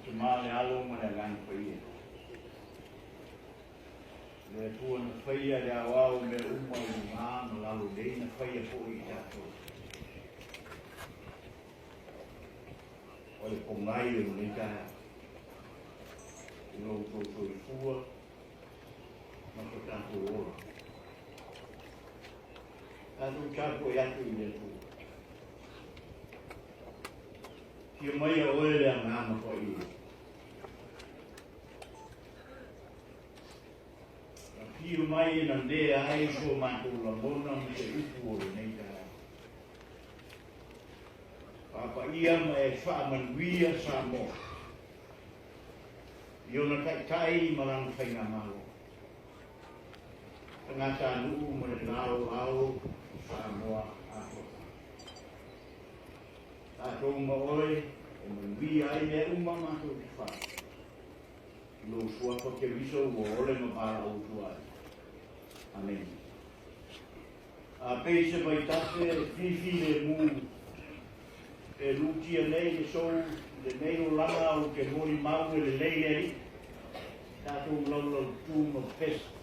Tama, le Alo ma le Agaga Paia. Le Atua na faia le aoao o mea uma i lugā ma lalo nei na faia foi i tatou. O le pogai o lenei taeao i lo outou soifua ma so tatou ola. Tatou tapuai atu i le Atua. Afio maia oe le Agaga Paia. Afio mai e nanea ai so matou lagona ma se upu o lenei taeao. Faapaia ma e faamanuia Samoa i ona taitai ma lana faigamalo, tagatanuu ma le laolao o Samoa atoa. Tatou ma oe e manuia ai mea uma matou te fai. I lou suafa Keriso ua ole ma valaau atu ai. Amene. A pei se vaitafe e fifilemu e lutia nei le sou lenei olaga ou te molimau e lelei le Alii. Tatou laulautu ma pepesi.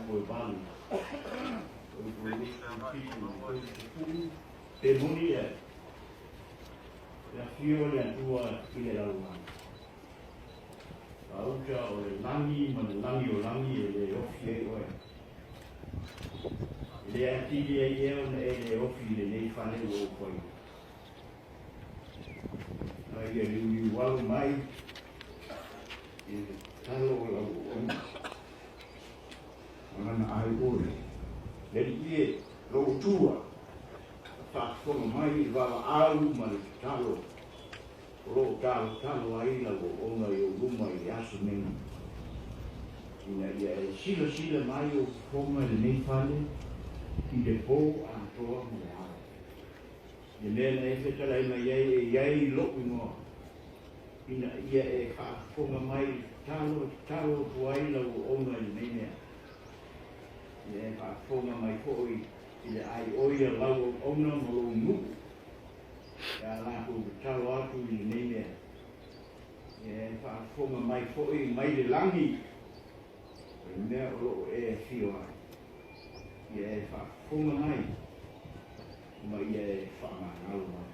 Fuaiupu 8, Fuaiupu 27 i le 30, pe moni ea, e afio le Atua i le lalolagi. Gauta o le lagi ma le lagi o lagi e le ofi ai oe. E le atili ai ea ona e le ofi i lenei fale ua ou faia. A ia liuliualu mai i le tatalo o lau auauna. Ma lana ai oe, le Alii e, lou Atua, a faafofoga mai i le valaau ma le tatalo o lo o talotalo ai lau auauna i ou luma i le aso nei, ina ia e silasila mai ou fofoga i lenei fale i le po atoa ma le ao. I le mea na e fetalai mai ai e i ai lou igoa, ina ia e faafofoga mai i le tatalo e tatalo atu ai lau auauna i lenei mea. Ia e faafofoga mai foi i le aioi a lau auauna ma lou nuu, pe a latou tatalo atu i lenei mea. Ia e faafofoga mai foi mai le lagi, o le mea o lo o e afio ai. Ia e faafofoga mai ma ia e faamagalo mai.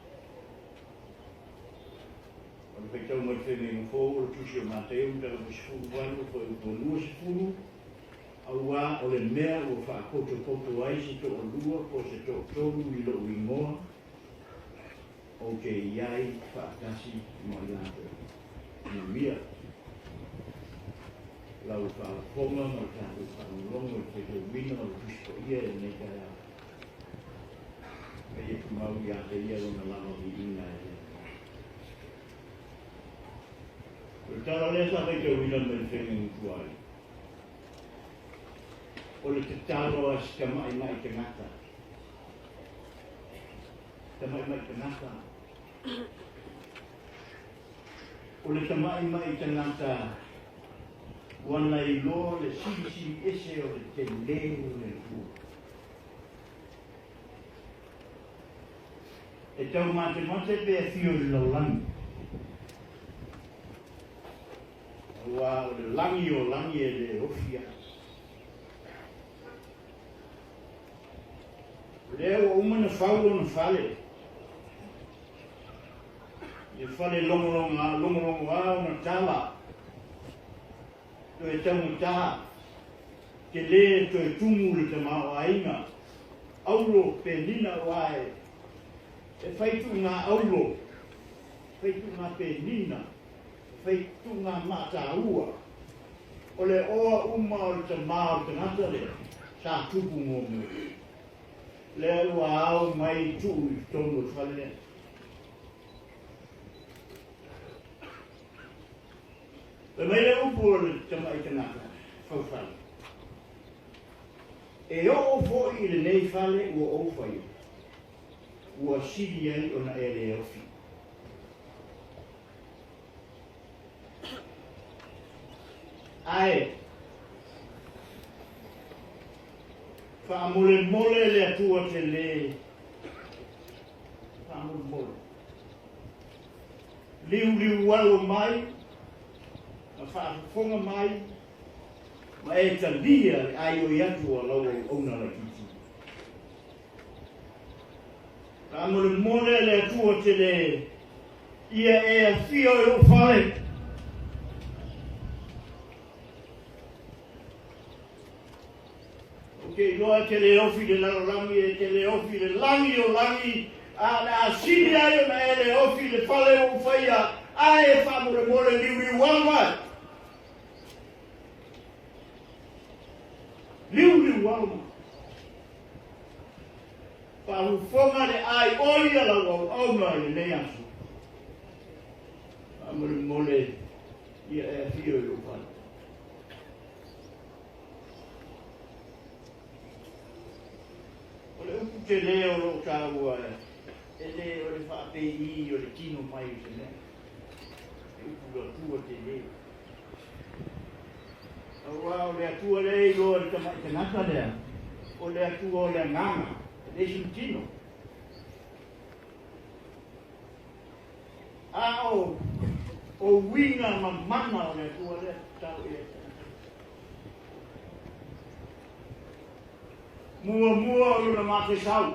O le faitau mai le Feagaiga Fou o le Tusi o Mateu, mataupu 18, fuaiupu 20, Auā o le mea ua faapotopoto ai se toalua po o se toatolu i lou igoa, ou te i ai faatasi ma i latou. Manuia lau faafofoga ma le tatou faalogologo i le faitauina o le Tusi Paia i lenei taeao. A ia tumau ia te ia lona lava viiga e le aumai. O le tala lea sa faitauina mai le feagaiga tuai, o le tatalo a si tamaimai tagata. Tamaimai tagata. O le tamaimai tagata ua nailoa le silisili ese o le telē o le Atua. E taumatemate pe afio i le lalolagi, aua o le lagi o lagi e le ofi ai. O lea ua uma ona fau lona fale, le fale logologoa ona tala, toe taugata, tele toe tumu le tamaoaiga, auro penina aua e fai tuuga auro, fai tuuga penina, fai tuuga maataua. O le oa uma o le tama o le tagata lea sa tupu muamua. Lea ua ao mai tuu i totonu o le fale lea. Fai mai le upu o le tamai tagata faufale, E oo foi i lenei fale ua ou faia, ua sili ai ona e le ofi. Ae faamolemole le Atua tele, faamolemole. Liuliualo mai ma faafofoga mai ma e talia le aioi atu a lau auauna laitiiti. Faamolemole le Atua tele ia e afio i lou fale. Ou te iloa e te le ofi i le lalolagi, e te le ofi i le lagi o lagi, a o le a sili ai ona e le ofi i le fale ua ou faia, ae e faamolemole liuliu alo mai. Liuliu alo mai. Faafofoga le ai oi a lau auauna i lenei aso. Faamolemole ia e afio i lou fale. O le upu tele o lo o taua e le o le faapei o le tino mai o se mea. E upu le Atua tele. Aua o le Atua lea e iloa e le tamai tagata lea, o le Atua o le agaga, e leai sona tino. A o o uiga ma mana o le Atua lea tatalo i ai. Muamua o lona mataisau.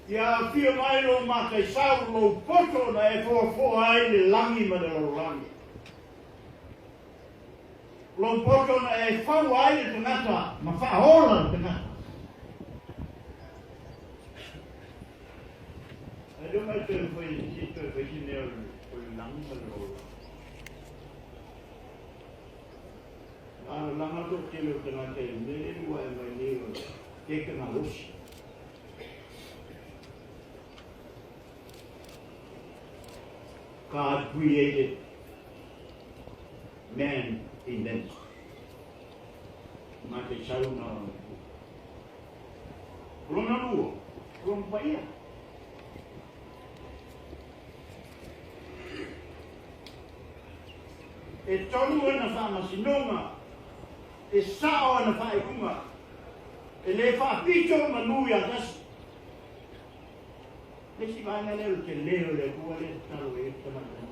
Ia afio mai lou mataisau, lou poto na e foafoa ai le lagi ma le lalolagi. Lou poto na e fau ai le tagata ma faaola le tagata. Ai lea mai toe fai se toe fai se mea o le lagi ma le lalolagi. A lalaga toatele o tagata i le mea lea ua e mai nei o le tekenalosi. God created man in them. Mataisau na o le Atua. O lona lua, o lona paia. E tonu ana faamasinoga, e sao ana faaiuga, e le faapito manu ia tasi. Le isi vaega lea o le tele o le Atua lea e tatalo ai le tamaitai.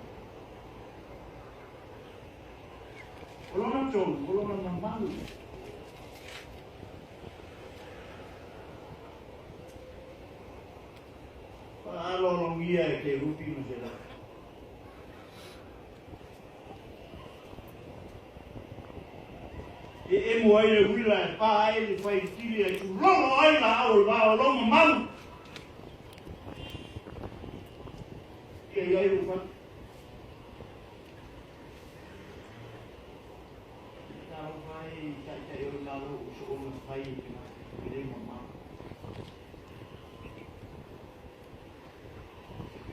O lona tolu, o lona mamalu. Faalologia e kerupi ma serafi. E emo ai le uila e pā ai le faitili e tulolo ai laau o le vao o lou mamalu. Ia i ai lou fatu. Talofa e i taitai o le Malo o soona fai e tagata e le mamalu.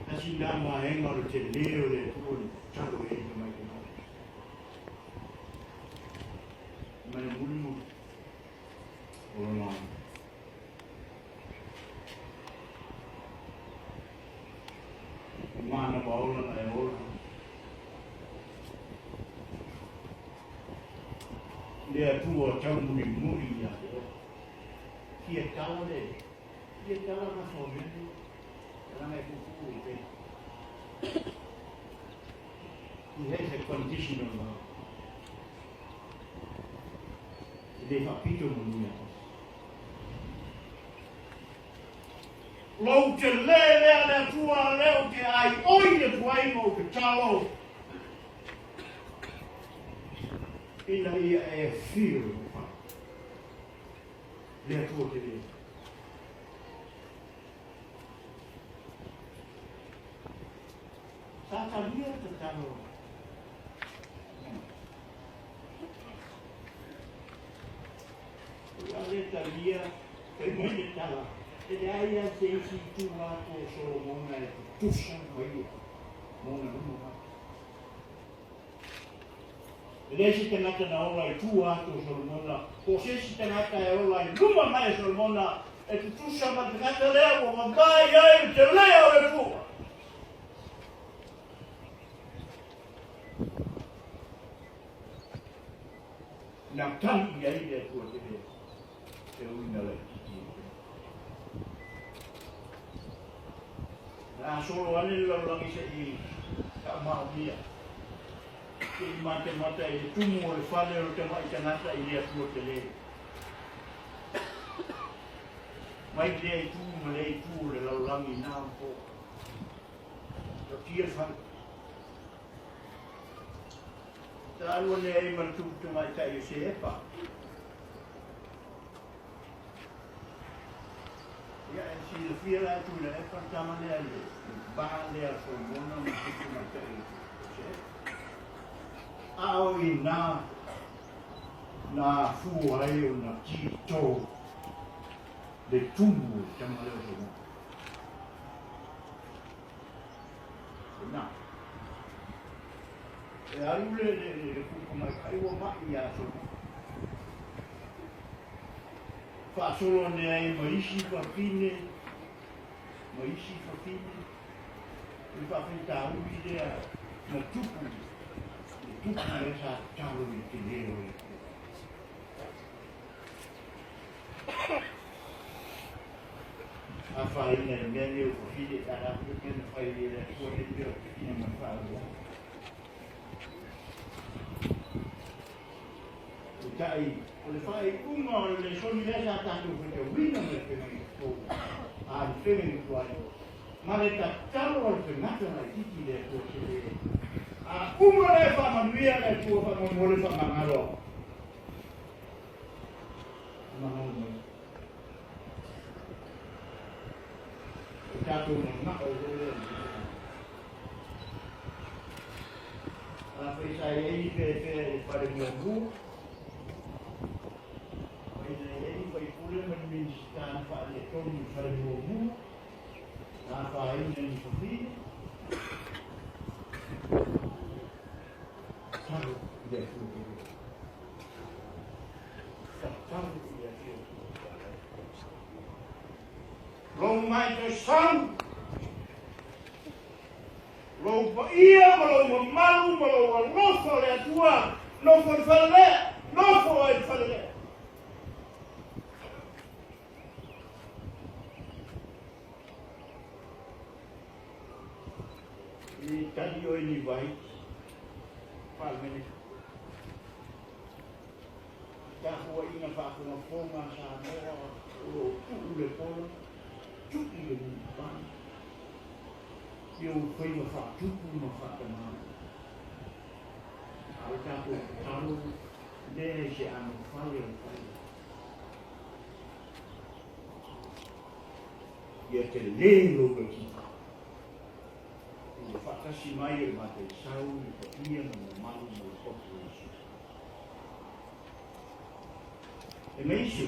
Tasi lena vaega o le tele o le Atua na tatalo ai le tamaitai tagata. Ma le mulimuli o lona manawa ola na e ola. Le Atua taumulimuli ia te oe. Fia tala le Ia tala na so mea nei. Tala e pupu i te. He has a conditional love. E le faapito manu ia tasi. Lou te le lea le Atua lea ou te ai oi atu ai ma ou tatalo ina ia e afio i lou fale. Le Atua tele. Sa talia tatalo. O le a le talia, fai mai le tala, e leai lava se isi i tua atu o Solomona e tutusa ma ia ma ona luma mai. E leai se tagata na ola i tua atu o Solomona, po o se isi tagata e ola i luma mai o Solomona, e tutusa ma le tagata lea ua mavae ai le telē o le Atua. Na tali i ai le Atua telē, e uiga laitiiti i te. A solo ane le lalolagi se i faamaonia. Se i matamata i le tumu o le fale o le tamai tagata i le Atua tele. Mai lea itu ma lea itu o le lalolagi i na po. Tautia le fale. Ta alu ane ai ma le tupu tamaitai o Seepa. Ia, e silafia la e Tuilaepa le tama lea i le va lea o Solomona ma le tupu tamaitai o Seepa. A o i inā na afua ai ona tito le tumu o le tama lea o Solomona. Inā. E alu le, le, le, le kupa maikai ua mai iā Solomona. Faasolo ane ai ma isi fafine, ma isi fafine, i le faafitauli lea na tupu, le tupu lea sa tatalo i le tele o le Atua. Afaina i mea nei o fafine, a la mea na fai e le Atua nei mea o ina ma le faaaloalo. Peitai, o le faaiuga o le lesoni lea sa tatou faitauina mai le feagaiga fou, a le feagaiga tuai, ma le tatalo a le fegata laitiiti i le Atua tele. A uma lea faamanuia le Atua faamolemole faamagalo au. Faamagalo mai. O tatou manao foi lea i le Afai sa i ai ni feafea i le fale muamua, afai na i ai ni faipule ma ni Minisita na faaletonu i le fale muamua, na afaina ni fafine, tatalo i le Atua tele. Tatalo i le Atua tele. Lou mai toe sau, lou paia ma lou mamalu ma lou alofa le Atua, nofo i le fale lea, nofo ai i le fale lea. I tali oe ni vai, Palemene. Tapuaiga faafogafoga a Samoa o lo o tuu le pola, tuu le mulipā i ou faiva faatupu ma faatamā. A o le tatou tatalo lea i se anofai o le fale. Ia tele lou mativa i le faatasi mai o le Mataisau, le paia ma le mamalu ma le poto o Iesu. E mai Iesu,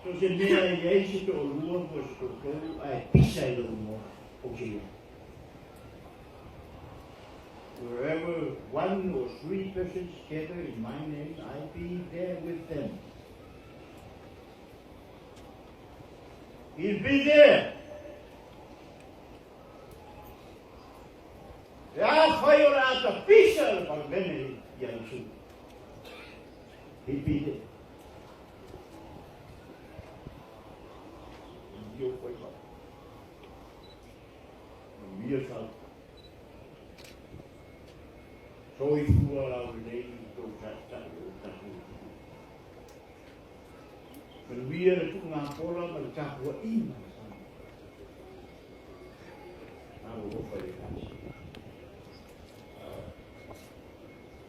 so o se mea e i ai se toalua po o se toatolu ae pisa i lou igoa, ou te i ai. Wherever one or three persons gather in my name, I be there with them. He'll be there. E afai o le a tapisa le Palemene ia Iesu. He'll be there. Manuia o faiva. Manuia sau. Soifua laulelei i tou taitai o le tatou atunuu. Manuia le tuugapola ma le tapuaiga a Samoa. Alolofa i le Ekalesia.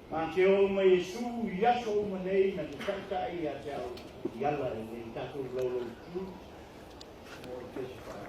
Ma te o ma Iesu i aso uma nei na te taitai ia te au i ala i nei tatou laulautu mo le kesi whae.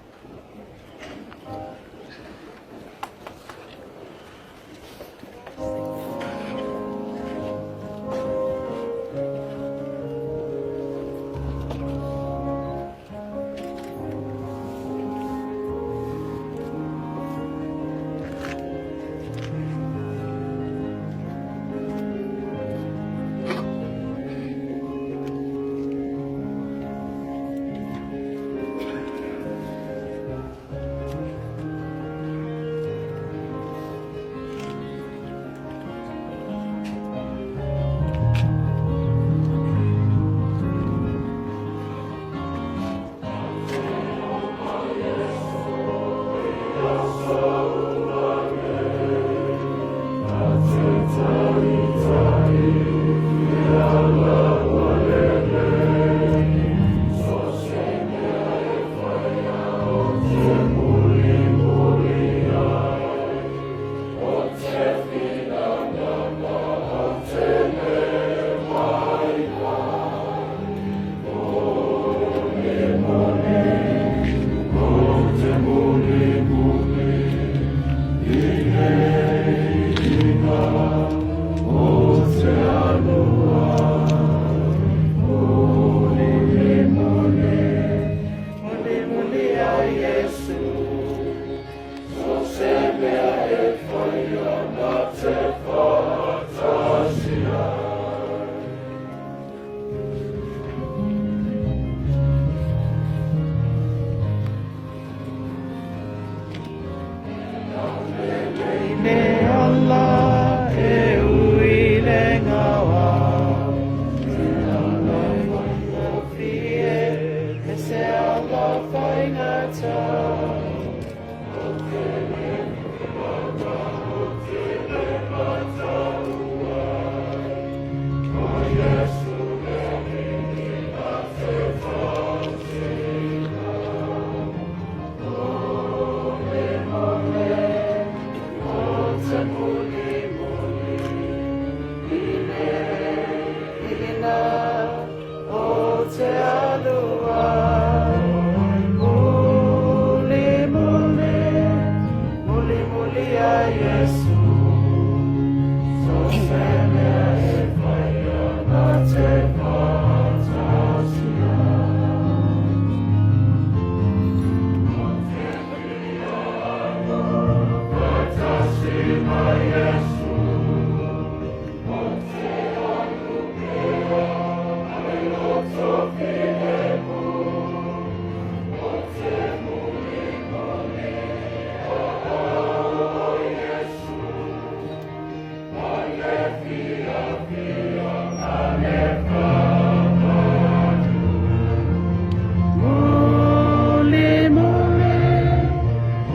Muli, muli,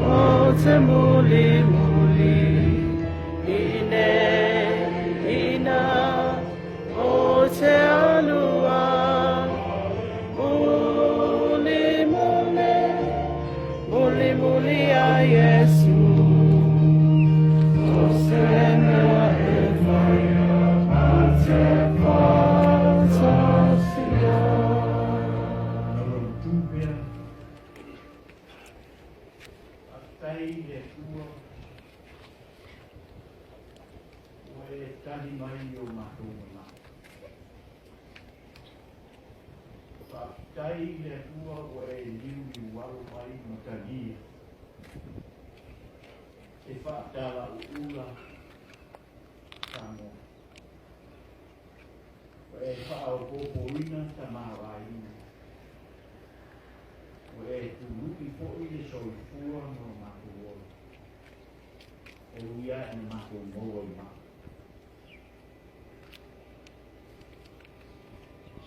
o te muli, muli, ine, ina, o te alua. Muli, muli, muli, muli a Iesu. O se mea e fai, o te whatasia. Alo tu pea. Faafetai i le Atua ua e tali mai i o matou manao. Faafetai i le Atua ua e liuliualo mai ma talia e faatalauula Samoa. Ua e faaopoopoina tamaoaiga. Ua e tului foi le soifua ma o matou ola. E ui lava ina matou maua i maa.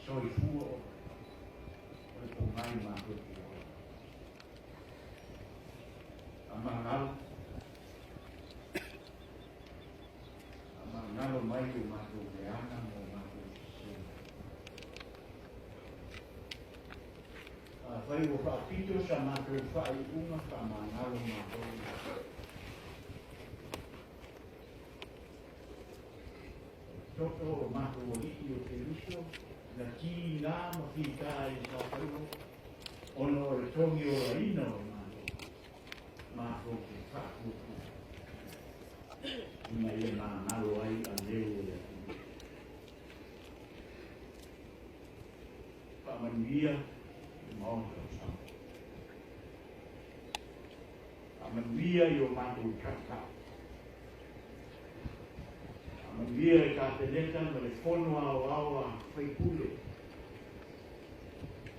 Soifua o le pogai matou te ola. Faamagalo, faamagalo mai o matou leaga ma o matou sese. Afai ua faapito sa matou faaiuga, faamagalo matou. Toto o matou alii o Keriso na tiga ma fitā i le sataulo ona o le togi olaina o le Malo matou te faatuatua ina ia magalo ai aleu o le atunuu. Faamanuia le Maota o Samoa. Faamanuia i o matou taitai. Faamanuia le Kapeneta ma le Fono Aoao a Faipule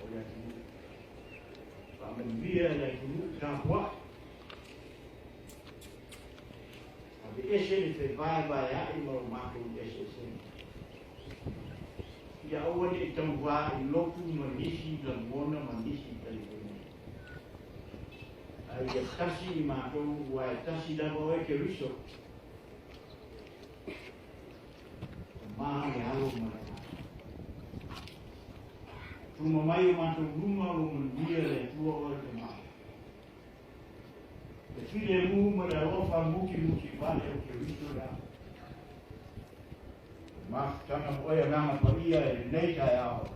o le atunuu. Faamanuia le atunuu tapuai. Aveese le fevaevaea'i ma o matou eseesega. Ia aua ne i tauvā i lotu ma nisi lagona ma nisi talitonuga. Ae ia tasi i matou ua e tasi lava oe Keriso. O mā le alo ma le agaga. Tuma mai o matou luma o lo manuia le Atua oe te mau. Le filemu ma le alofa mutimuti vale o Keriso le ao. Mafutaga mo oe agaga paia e lenei taeao.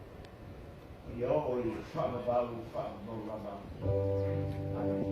Ia oo i le faavavau faavavau lava. Amen.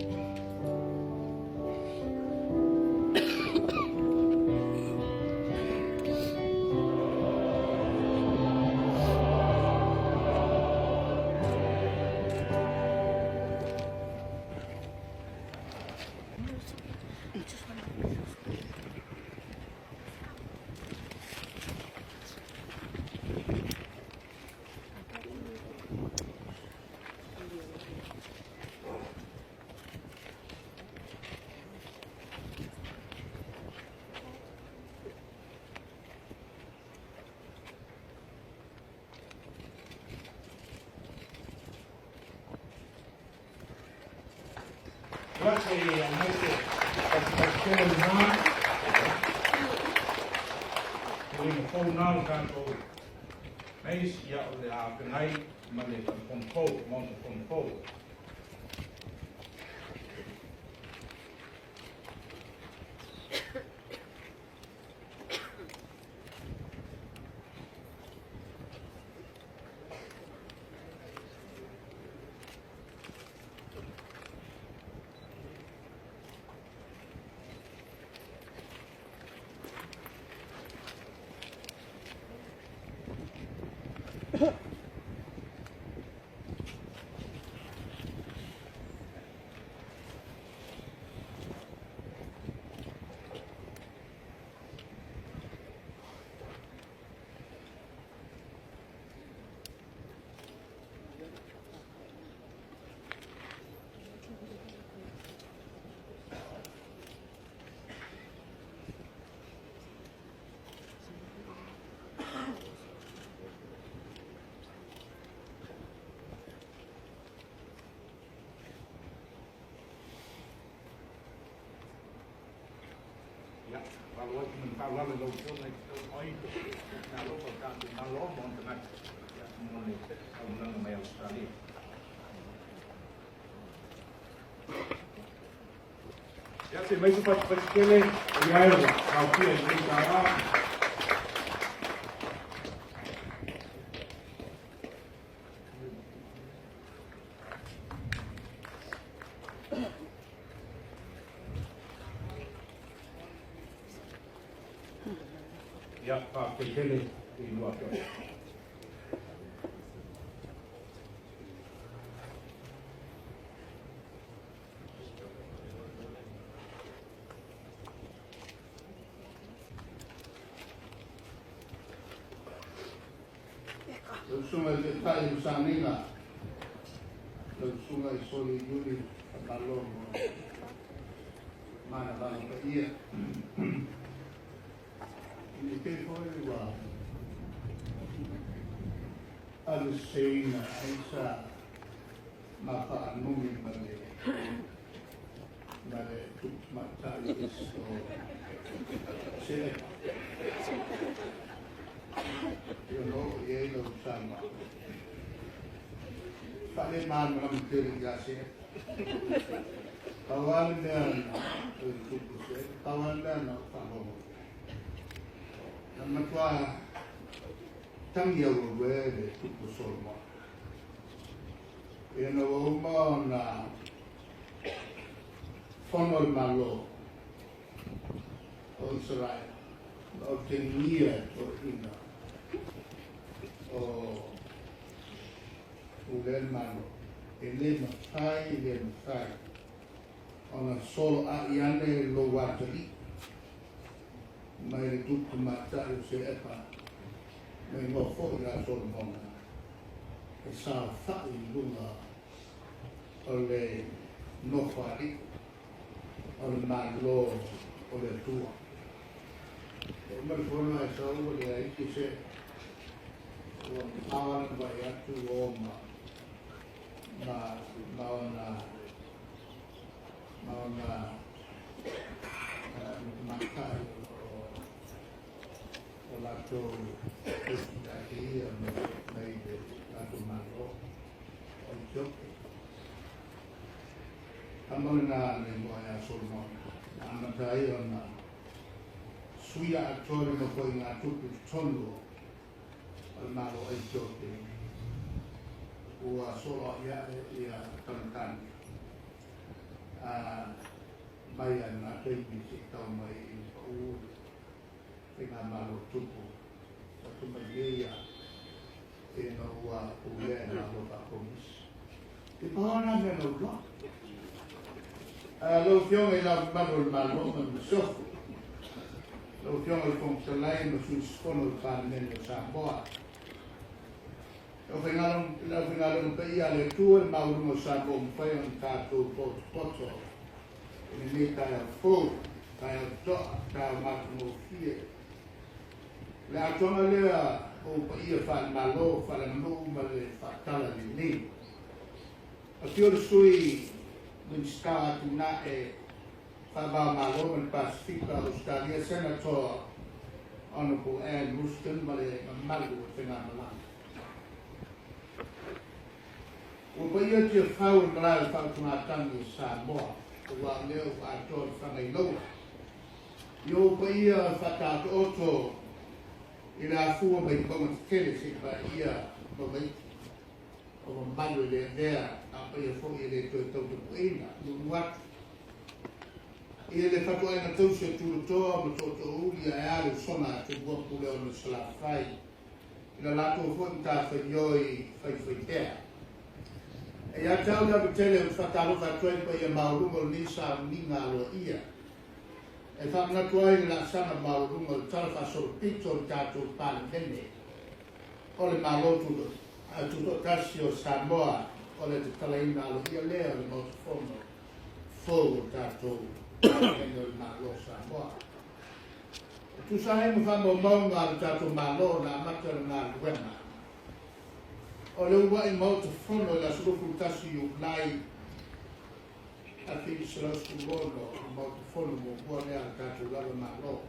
Ia se i aumai se tafatafato lena, uiga fou na o le tatou mace, ia o le a feagai ma le Fale Fono fou, Maota Fono fou. Ia, falo atu ma le faaaloalo i lau Afioga i te tau mai le alofa o le tatou Malo ma ona tagata, ia, mo le taumalaga mai Ausetalia. Ia, se mai se fatufatu tele, o ia e ua aofia i lenei taeao. Ia, faafetai tele i lua afioga. Lau Susuga i le Taitai o Salega, lau Susuga i Soli Iuli, faamalo mo manavala paia. I te foi ua aveseina ai sa mafaanumi ma le tupu tamaitai o Se'epa. Ia na oo i ai lau saunoaga. Faale-malamalama tele ia Se'epa. Pau lava le mea na o le tupu Se'epa, pau lava le mea na ou faalogo i ai. Na matua tagi auauē le tupu o Solomona. Ina ua uma ona fono le Malo o Isaraela, ma otegia e toeaiina o pulea le Malo, e le mafai, e le mafai ona soloai ane lou atalii mai le tupu tamaitai o Se'epa, ma igoa foi ia Solomona, e saofai i luga o le nofoalii o le Malo o le Atua. E uma le fono ae sau ua leai isi se ua mamao lava ona vaai atu o ma ona tamaitai o latou ia mai le latou Malo o Etiope. Tama lena le igoa ia Solomona, na amata ai ona suia atoa le nofoaiga tupu i totonu o le Malo o Etiope, ua soloai ae ia tane mai a lena taimi se'i tau mai i le pau le faigamalo tupu atu mai nei ia ina ua pulea e Malo faakomunisi. E pau lena mea na ou iloa. Lau Afioga i Le Ao Mamalu o le Malo ma le Masiofo, lau Afioga i le Fofoga Fetalai ma sui usufono o le Palemene o Samoa, le aufaigaluega paia a le Atua, le maualuga o Samoa ua mafai ona tatou potopoto i lenei taeao fou, taeao totoa, taeao matagofie. O le atoaga lea o paia faale-Malo, faale-aganuu ma le faatala lenei. Afio le Sui Minisita o Atinae Faava-o-Malo ma le Pasefika o Ausetalia, Senator Honourable Ann Ruston ma le mamalu o le faigamalaga. Ua paia Tiafau o le malae o le faautugatagi o Samoa, aua o lea ua atoa le fagailaua. I ou paia faataotooto i le afua mai mauga tetele seia paia mauga iti, o mamalu e le avea, a o paia foi e le toe tautapueina, nuunuu atu. I le fatuaiga tausi o Tulatoa ma Tootoouli ae a le usoga a Tumua Puleono i Salafai, i la latou foi matafaioi faifaipea. E ia te au le ava tele ou te faatalofa atu ai i le paia maualuga o lenei sauniga aloaia, e faamanatu ai le laasaga maualuga o le Tala Faasolopito o le tatou Palemene o le Malo Tutoatasi o Samoa, o le tatalaina aloaia lea o le Maota Fono fou o le tatou Palemene o le Malo o Samoa. E tusa ai ma faamaumauga a le tatou Malo na amata le galuega o le uluai Maota Fono i le aso 21 Iulai 1916, le Maota Fono muamua lea a le tatou lava Malo.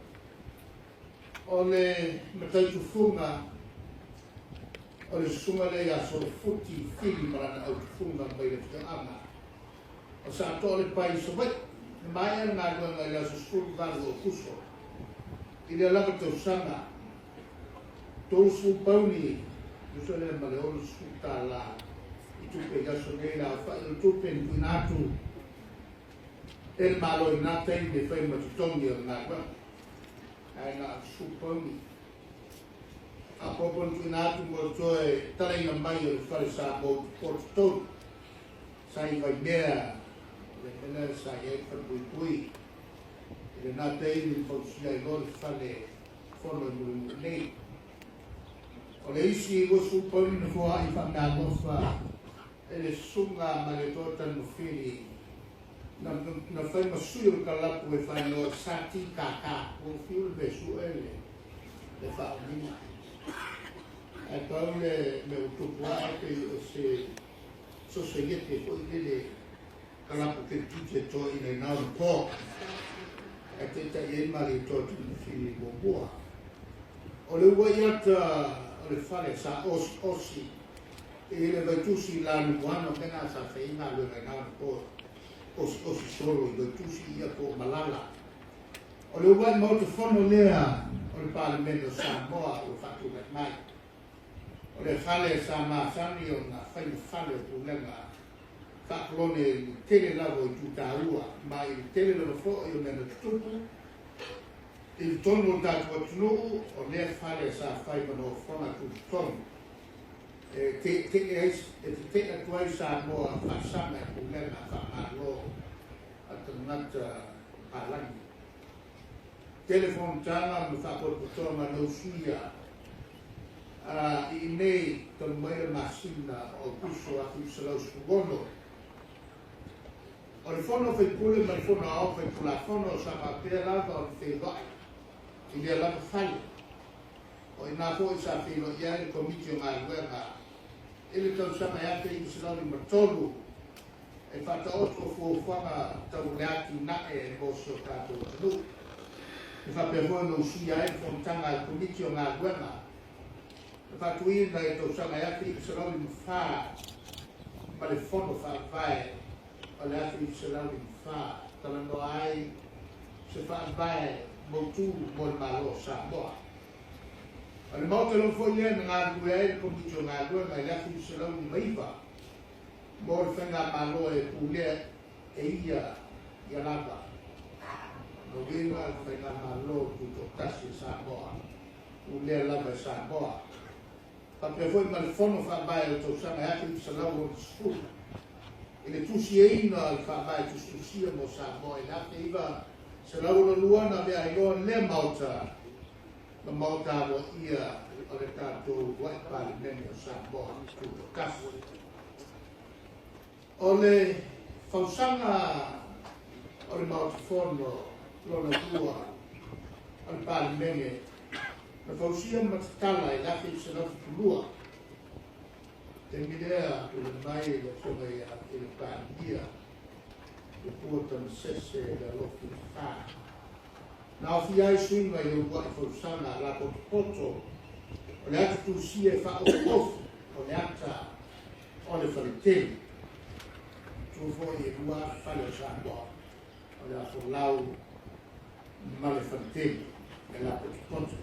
O le mataitufuga o le susuga lea ia Solofuti Fili ma lana autufuga mai le afioaga o Satoalepai i Savaii. Na maea le galuega i le aso 18 o Aokuso i lea lava tausaga, 30 pauni tusa lea ma le 60 tala i tupe i aso nei le aofai o le tupe na tuuina atu e le Malo i lena taimi e fai ma totogi o le galuega, ae na o le 10 pauni. Faaopoopo na tuuina atu mo le toe talaina mai o le fale sa mo Pototoru sa i Vaimea, le mea lea sa i ai le falepuipui i lena taimi na fausia ai loa le fale fono i Mulinuu nei. O le isi 20 pauni na foai faameaalofa e le susuga ma le Toatanumafili na fai ma sui o le kalapu e faaigoa Sati Kaka, ua fiu le mea sue le faaumiga. Ae pau le mea ua tupu ae pei o se sosaiete foi lele kalapu kirikiti e toaina i na ona po. Ae taitai ai Malietoa Tanumafili muamua. O le uluai ata o le fale sa osi i le Vaitusi i la Numuano mena sa fai galuega i na ona po osi solo i Vaitusi ia po o Malala. O le uluai Maota Fono lea o le Palemene o Samoa ua faatulai mai. O le fale sa masani ona fai ma fale o pulega faakolone i le tele lava o itu taua ma i le tele lava foi o mea na tutupu i totonu o le tatou atunuu, o lea fale sa fai ma nofoaga tutotonu e tetee atu ai Samoa faasaga i pulega faamalo a tagata palagi. Tele fonotaga ma faapotopotoga na usuia i inei talu mai le masina o Aokuso 1916. O le fono faipule ma le fono aoao faitulafono sa faapea lava o le feiloai i lea lava fale. O ina foi sa feiloai ai le Komiti o Galuega i le tausaga e 1953 e faataoto fuafuaga tau le atinae mo si o tatou atunuu. E faapea foi ona usuia ai le fonotaga a le Komiti o Galuega na faatuina i tausaga e 1954 ma le fono faavae o le 1954 talanoa ai se faavae mautu mo le Malo o Samoa. O le Maota lava foi lea na galulue ai le Komiti o Galuega i le 1959 mo le faigamalo e pulea e ia ia lava. No uiga le faigamalo tutoatasi e Samoa, pulea lava e Samoa. Faapea foi ma le fono faavae o tausaga e 1960 i le tusiaina o le faavae tusitusia mo Samoa i le 1962 na avea ai loa lea Maota ma Maota aloaia o le tatou uluai Palemene o Samoa tutoatasi. O le fausaga o le Maota Fono lona lua o le Palemene na fausia ma tatala i le 1972. Taimi lea tulai mai le afioga ia i le Palemia le Pua Tamasese le Alofi Fa. Na aofia ai suiga i le uluai fausaga a lapotopoto o le ata tusia e faaofuofu o le ata o le faletele. Tu foi e lua fale o Samoa o le afolau ma le faletele e lapotopoto.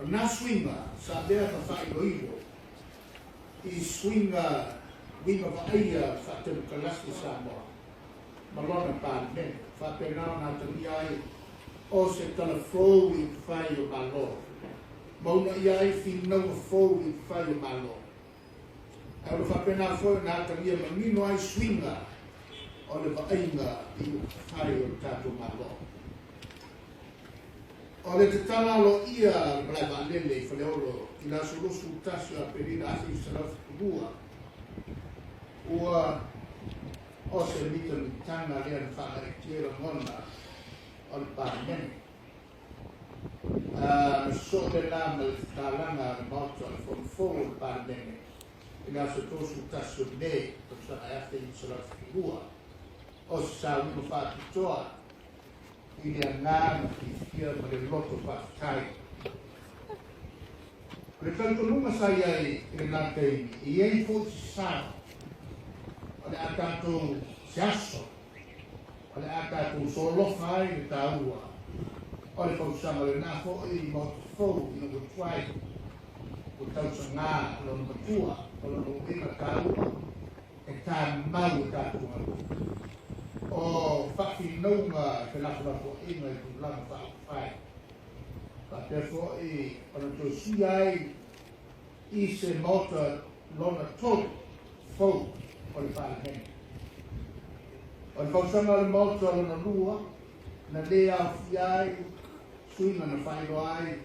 O nā suiga sa avea ma faailoilo i suiga uiga vaaia faatemokarasi Samoa ma lona Palemene. Faapena ona atagia ai o se talafou i upufai o Malo ma uunaia ai finauga fou i upufai o Malo. Ae o le faapena foi ona atagia manino ai suiga o le vaaiga i upufai o le tatou Malo. O le tatala aloaia a le malae vaalele i Faleolo i le aso 21 o Aperila 1972 ua o se mitamitaga lea na faagaeetia lagona o le Palemene. Na sosoo lena ma le tatalaga a le Maota o le Fono Fou o le Palemene i le aso 31 o Me tausaga e 1972. O se sauiga faapitoa i le agaga fiafia ma le loto faafetai. O le talitonuga sa i ai i lena taimi, e i ai foi se sao o le a tatou, se aso o le a tatou solofa ai le taua o le fausaga o lena foi Maota fou ina ua tuai, ua tausaga lona matua, o lona uiga taua e tamau e tatou aganuu. O faafinauga e felafolafoaiga i tulaga faaupufai, faapea foi ona toe suia ai i se Maota lona tolu fou o le Palemene. O le fausaga o le Maota lona lua na lē aofia ai suiga na faailoa ai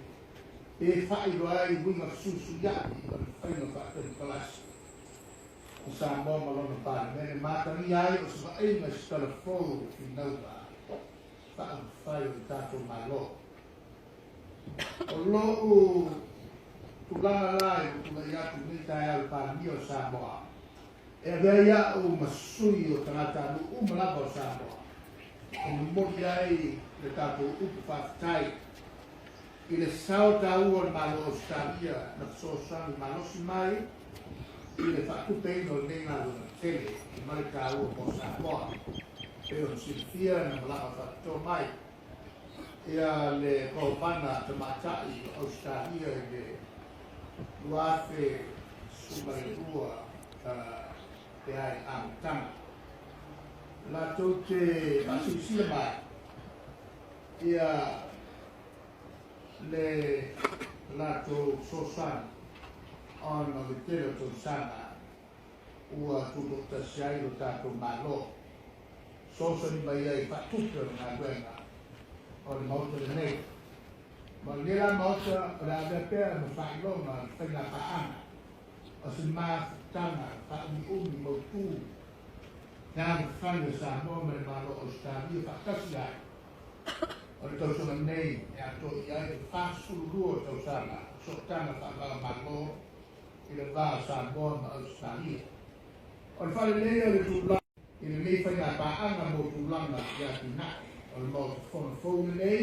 pe faailoa ai uiga fesuisuia'i o le faiga faatemokarasi i Samoa ma lona Palemene, ma atagia ai o se vaaiga i se tala fou o finauga faaupufai o le tatou Malo. O lo'u tulaga la i le tulai atu i lenei taeao i le Palemia o Samoa, e avea ai a'u ma sui o tagatanuu uma lava o Samoa e momoli ai le tatou upu faafetai i le sao taua o le Malo o Ausetalia na fesoasoani malosi mai i le faatupeina o lenei galuega tele ma le taua mo Samoa. Pei ona silafia na malaga faapitoa mai ia le Kovana Tamaitai o Ausetalia i le 2012 pe ai amataga. Latou te faasilasila mai ia le latou fesoasoani ona o le tele o tausaga ua tutoatasi ai lo tatou Malo, fesoasoani mai ai i faatupe o le galuega o le Maota lenei. Ma o lenei la Maota o le a avea pea ma faailoga o le faiga paaga o se mafutaga faaumiumi mautu e alofai o Samoa ma le Malo o Ausetalia faatasi ai. O le tausaga nei e atoa i ai le 42 o tausaga o sootaga faava-o-Malo i le va o Samoa ma Ausetalia. O le faaleleia o le tulaga i lenei faiga paaga mo tulaga i atinae o le Maota Fono fou lenei,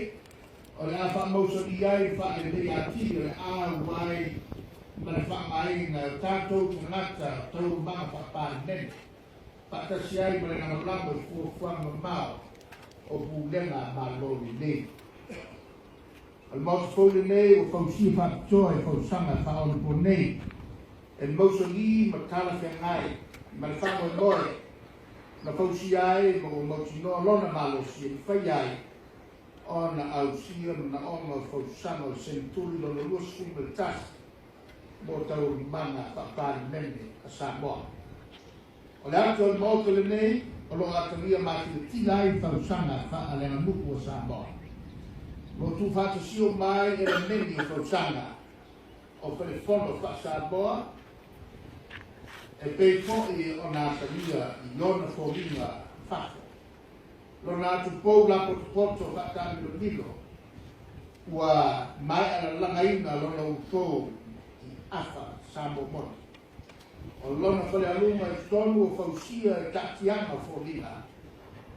o le a faamausali ai le faaleleia atili o le auai ma le faaaogaina e o tatou tagata o taualumaga faa-Palemene, faatasi ai ma le lagolago i fuafuaga mamao o pulega Malo lelei. O le Maota fou lenei ua fausia faapitoa i fausaga faaonapo nei e mausali ma talafeagai ma le faamoemoe na fausia ai ma ua mautinoa lona malosi e mafai ai ona ausia manaoga o fausaga o le seneturi lona 21 mo taualumaga faa-Palemene a Samoa. O le ata o le Maota lenei o lo o atagia matilatila ai fausaga faaleaganuu a Samoa. O lo o tuufaatasia uma ai elemeni o fausaga o Falefono faa-Samoa e pei foi ona atagia i ona foliga fafo. Lona atupou lapotopoto faataamilomilo ua maea lalagaina lona utou i afa Samoa moni. O lona falealuga i totonu o fausia e taatiaga o foliga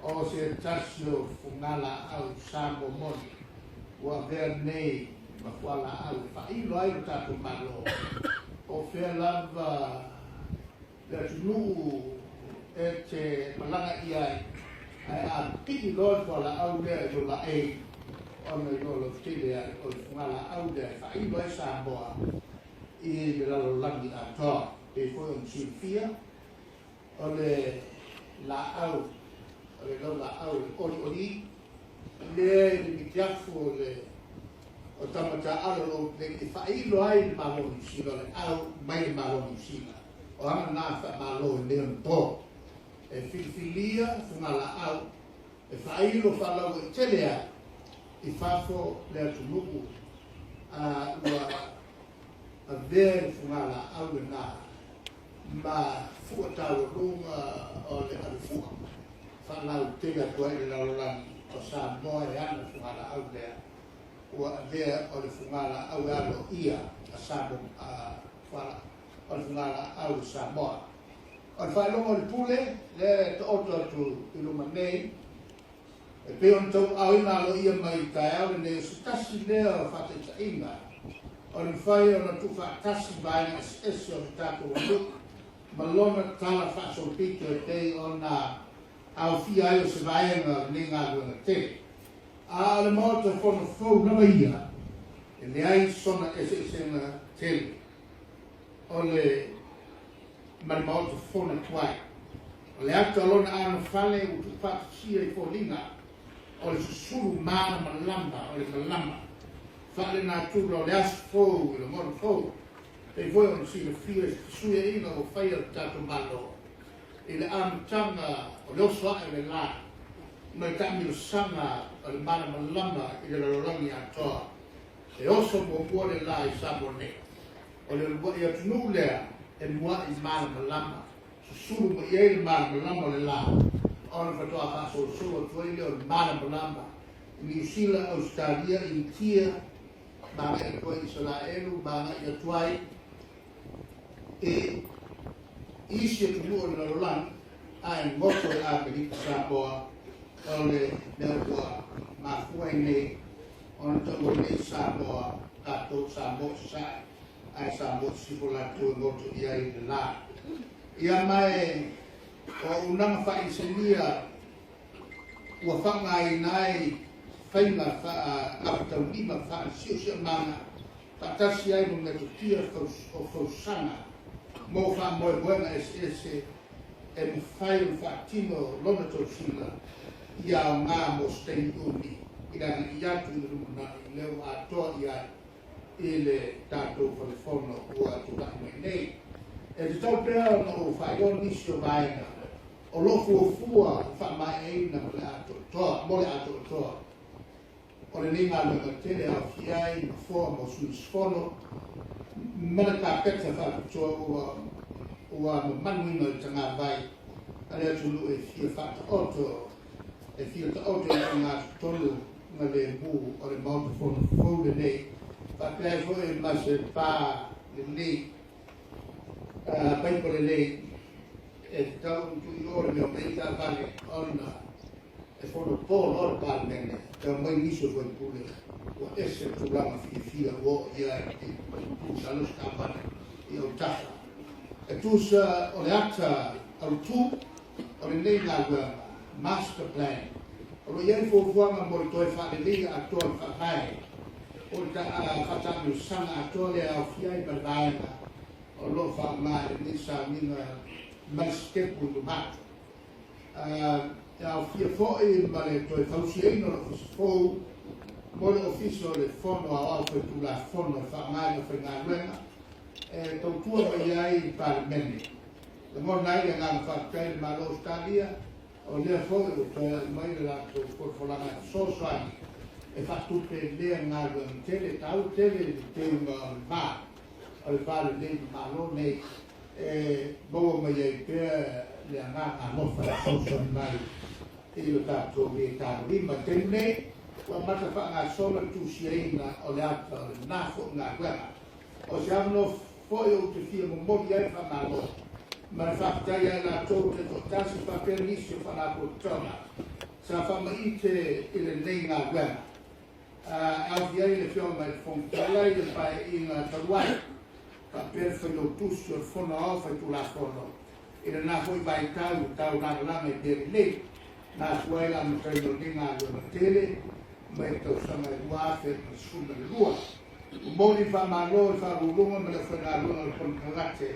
o se tasi o fugalaau Samoa moni ua avea nei ma fualaau e faailo ai lo tatou Malo o fea lava le atunuu e te malaga i ai, ae a pili loa le fualaau lea i lou laei ona iloa lautele ai o le fugalaau lea e faailo ai Samoa i le lalolagi atoa. Pei foi ona silafia, o le laau, o le laulaau o le olioli, lea i le mitiafu o le o tama taaalo lo nei e faailo ai le Malo o Niu Sila, o le au mai le Malo o Niu Sila. O aga na faamalo i nei ona po. E filifilia fugalaau e faailo faalauaitele ai i fafo le atunuu a ua avea i le fugalaau lena ma fua taualuga o le avefua faalautele atu ai i le lalolagi o Samoa e ana le fugalaau lea ua avea o le fugalaau e aloaia a Samoa, o le fugalaau a Samoa. O le faailoga o le pule lea e taoto atu i luma nei, e pei ona tauaaoina aloaia mai i le taeao lenei, o se tasi lea o faataitaiga o le mafai ona tuufaatasi vaega eseese o le tatou atunuu ma lona tala faasolopito e pei ona aofia ai o se vaega o lenei galuega tele. A o le Maota Fono fou lava ia, e leai sona eseesega tele o le ma le Maota Fono tuai. O le ata o lona anofale ua tuufaatasia i foliga o le susulu malamalama o le malama faalenatura o le aso fou i lagona fou, pei foi ona silafia i se fesuiaiga ua faia le tatou Malo i le amataga o le oso ae o le lā mai taamilosaga o le malamalama i le lalolagi atoa. E oso muamua le lā i Samoa nei. O le uluai atunuu lea e mua'i malamalama, susulu mai i ai le malamalama o le lā, ona faatoa faasolosolo atu ai lea o le malamalama i Niu Sila, Ausetalia, Initia, ma agai atu ai i Isalaelu, ma agai atu ai i isi atunuu o le lalolagi, ae goto e Amerika Samoa. O le mea ua mafua ai nei ona taua nei Samoa, tatou Samoa i Sasae, ae Samoa i Sisifo latou e goto i ai le lā. Ia ma e o auaunaga faainisinia ua faaaogaina ai faiga faa-gafataulimafaale-siosiomaga faatasi ai ma metotia o fausaga mo faamoemoega eseese e mafai ona faatino lona tausiga ia aoga mo se taimi umi i le agai atu i le lumanai lea ua atoa i ai i le tatou falefono ua tulai mai nei. E tatau pea ona ou faailoa nisi o vaega o lo o fuafua i le faamaeaina mo le atoatoa, mo le atoatoa o lenei galuega tele e aofia ai nofoa mo sui usufono ma le kapeta faapitoa ua ua mamaluina i le tagavai a le atunuu e fia faataoto e fia taoto i le ogatotonu ma lemu o le Maota Fono fou lenei, faapea ai foi ma se pa lelei, paipa lelei e tatau ona tuu i o le mea o mea i taavale ona e fono po loa le Palemene e omai nisi o faipule ua ese le tulaga fiafia ua oo i ai i tuu i lalo se taavale i autafa. E tusa o le ata autu o lenei galuega, master plan, o lo o i ai fuafuaga mo le toe faaleleia atoa o le faavae o le faataamilosaga atoa lea e aofia ai ma le vaega o lo o faaaoga i lenei sauniga ma le sitepu i luma atu. E aofia foi ma le toe fausiaina o le Ofisa Fou mo le Ofisa o le Fono Aoao Faitulafono e faaaoga i le aufaigaluega e tautua mai ai i le Palemene. Lagona ai le agaga faafetai i le Malo o Ausetalia, o lea foi ua toe aumai le latou folafolaga e fesoasoani e faatupe lea galuega tele, e taua tele i le teuga o le va, o le va lelei ma Malo nei e maua mai ai pea le agaga alofa e fesoasoani mai i lo tatou lē tagolima. I le taimi nei, ua amata faagasolo le tusiaina o le ata o lena foi galuega. O se avanoa foi ou te fia momoli ai le faamalo ma le faafetai ia i latou taitoatasi faapea nisi o Faalapotopotoga sa faamaite i lenei galuega. E aofia ai le Afioga i le Fofoga Fetalai i le Paeaiga talu ai, faapea le Failautusi o le Fono Aoao Faitulafono i lena foi vaitau i tau lagalaga i mea lelei na afua ai le amataina o lenei galuega tele mai le tausaga e 2012. Momoli le faamalo i le Faauluuluga ma le aufaigaluega o le Konekarate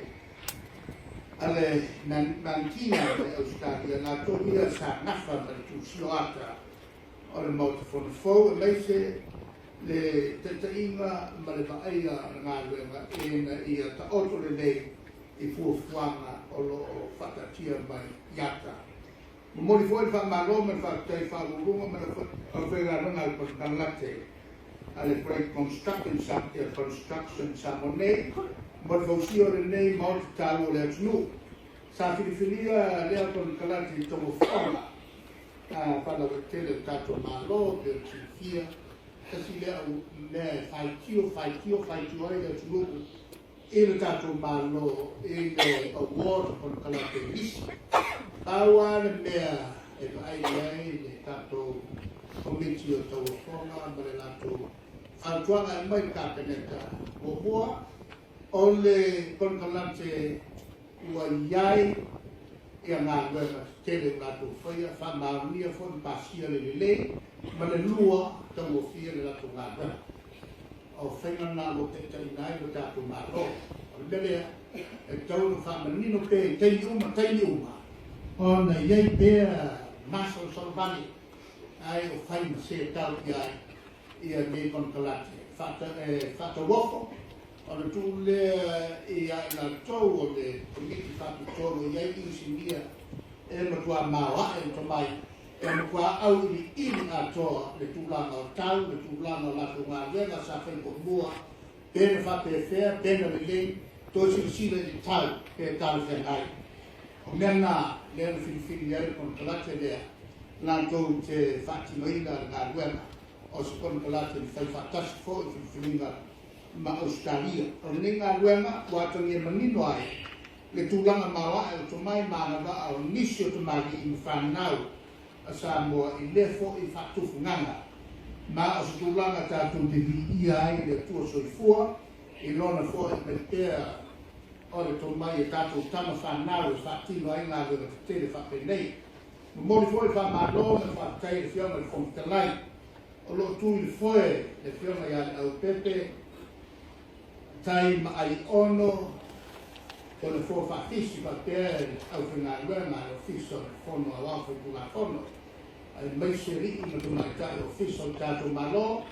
a le Manukina mai Ausetalia, latou ia sa nafa ma le tusia o ata o le Maota Fono fou, aemaise le taitaiga ma le vaaia o le galuega ina ia taoto lelei i fuafuaga o lo o faataatia mai i ata. Momoli foi le faamalo ma le faafetai i Faauluuluga ma le aufaigaluega a le Konekarate a le Great Construction Construction Samoa nei mo le fausia o lenei maota taua o le atunuu. Sa filifilia lea konekarate i tauofoga a faalauaitele o le tatou Malo pei ona silafia, tasi lea mea e faitio, faitio, faitio ai le atunuu. i le tatou Malo i le award o konekarate lisi. Pau lava le mea e vaai i ai le tatou Komiti o Tauofoga ma le latou fautuaga e aumai i le Kapeneta, muamua, o le konekarate ua i ai ia galuega tetele ua latou faia, faamaonia foi ma pasia le lelei, ma le lua, taugofie le latou galuega. O faiga na o lo o taitaiina ai lo tatou Malo. O le mea lea, e tatau ona faamanino pea i taimi uma, taimi uma, ona i ai pea masalosalo vale ai o fai ma se tau i ai ia nei konekarate e faatauofo, ona tuu lea ia i latou o le Komiti Faatotonu e i ai inisinia e matua maoae le tomai, e matua auiliili atoa le tulaga o tau, le tulaga o latou galuega sa fai muamua, pe na faapefea, pe na lelei, toe silasila i le tau pe talafeagai. O mea na lea na filifili ai le konekarate lea latou te faatinoina le galuega. O se konekarate na fai faatasi foi filifiliga ma Ausetalia. O lenei galuega ua atagia manino ai le tulaga maoae o tomai ma agavaa o nisi o tamalii ma fanau a Samoa i lea foi faatufugaga, ma o se tulaga tatou te viia ai le Atua soifua i lona foi mai pea o le tomai e tatou tama fanau e faatino ai galuega tetele faapenei. Momoli foi le faamalo ma le faafetai i le Afioga i le Fofoga Fetalai o lo o tu i le foe le Afioga ia Leaupepe Tai ma Aiono o le Foa Faafisi faapea le aufaigaluega a le Ofisa o le Fono Aoao Faitulafono, aemaise alii ma tamaitai Ofisa o le tatou Malo,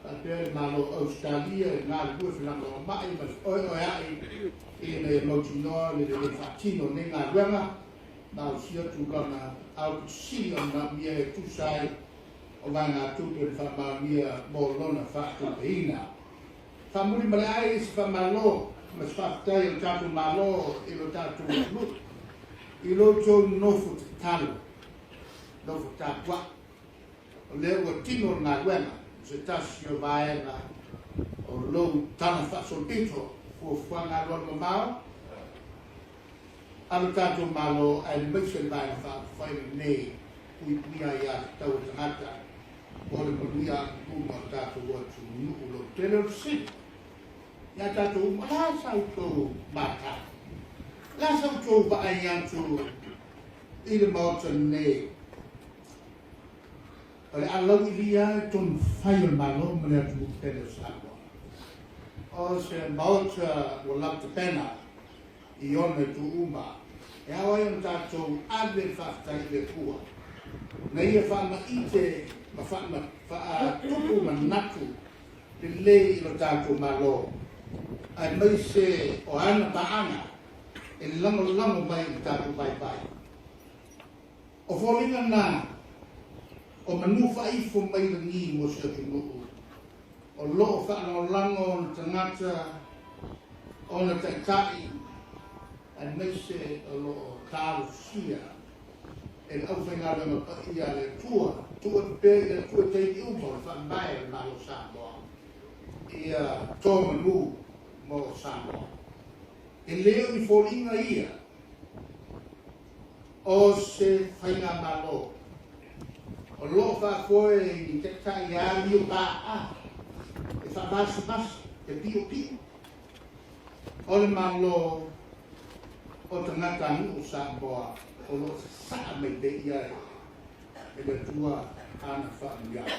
faapea le Malo o Ausetalia e galulue felagolagomai ma le feoeoea'i ina ia mautinoa le lelei faatino o nei galuega ma ausia tulaga aupito sili ona manaomia e tusa ai o vaegatupe na faamaonia mo lona faatupeina. Faamuli ma le ai se faamalo ma se faafetai a le tatou Malo i lo tatou atunuu i lo outou nofo tatalo, nofo tapuai. O lea ua tino le galuega o se tasi o vaega o lou tala faasolopito, fuafuaga alualu mamao a lo tatou Malo aemaise le Vaega Faaupufai lenei puipuia ai atatau a tagata mo le manuia auluma o tatou atunuu lautele. O le fesili ia tatou uma, o le a sa outou matau? O le a sa outou vaai atu i le Maota lenei? O le a lauilia ai tonu fai o le Malo ma le atunuu tele o Samoa. O se Maota ua lavotapena i ona itu uma, e ao ai ona tatou ave le faafetai i le Atua, na ia faamaite ma faatupu manatu lelei i lo tatou Malo, aemaise o ana paaga e lagolago mai i le tatou vaivai. O foliga na o manu faaifo mai lagi mo se atunuu o lo o faalagolago ona tagata, ona taitai, aemaise o lo o talosia e le aufaigaluega paia a le Atua, tuu atu pea i le Atua i taimi uma o le faamae o le Malo o Samoa, ia to manu mo Samoa. E le o ni foliga ia o se faigamalo o lo o faafoe i ni taitai amio paaa e faavasevase, e piopio o le Malo o tagatanuu o Samoa o lo o sasaa mai pea i ai e le Atua ana faamanuiaga.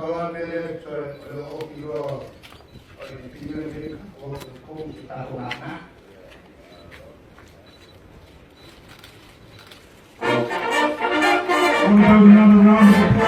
Pau lava le mea lea toe o le oofi loa o le piliona Amerika o kou se tatou aga. We'll have another round of applause.